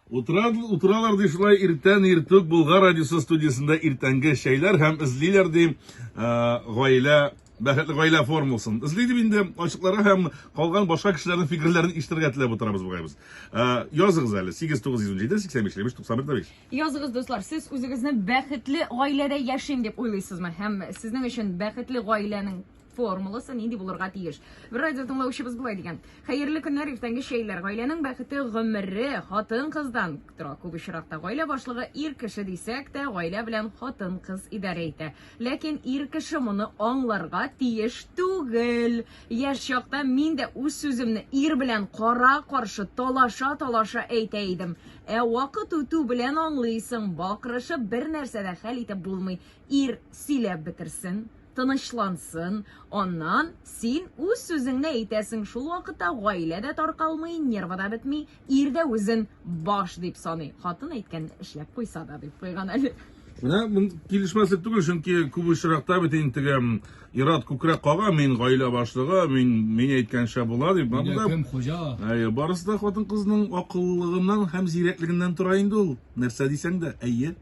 Утыра, утыралар ди шулай иртән иртүк Болгар радиосы студиясендә иртәнге чәйләр һәм эзлиләр ди гаилә бәхетле гаилә формуласын. Эзли дип инде ачыкларга һәм калган башка кешеләрнең фикерләрен ишетергә теләп утырабыз бугай без. Языгыз әле 8917 85 55 91 5. Языгыз, дуслар, сез үзегезне бәхетле гаиләдә яшим дип уйлыйсызмы? Һәм сезнең өчен бәхетле гаиләнең формуласы нинди булырга тиеш? Бер радио тыңлаучыбыз болай дигән. Хәерле көннәр, иртәнге чәйләр. Гаиләнең бәхете гомере хатын-кыздан тора. Күп очракта гаилә башлыгы ир кеше дисәк тә, гаилә белән хатын-кыз идарә итә. Ләкин ир кеше моны аңларга тиеш түгел. Яшь чакта мин дә үз сүземне ир белән кара-каршы талаша-талаша әйтә идем. Ә вакыт үтү белән аңлыйсың, бакырышып бер нәрсә дә хәл итеп булмый. Ир сөйләп бетерсен, тынычлансын, аннан син үз сүзеңне әйтәсең, шул вакытта гаилә дә таркалмый, нервы да бетми, Ир дә үзен баш дип саный. Хатын әйткәнне эшләп куйса да дип куйган әле. Менә мин килешмәслек түгел, чөнки күп очракта бит инде теге ир-ат күкрәк кага, мин гаилә башлыгы, мин мин әйткәнчә була дип. Менә Өйдә кем хуҗа? Әйе, барысы да хатын-кызның акыллылыгыннан һәм зирәклегеннән тора инде ул. Нәрсә дисәң дә, әйе.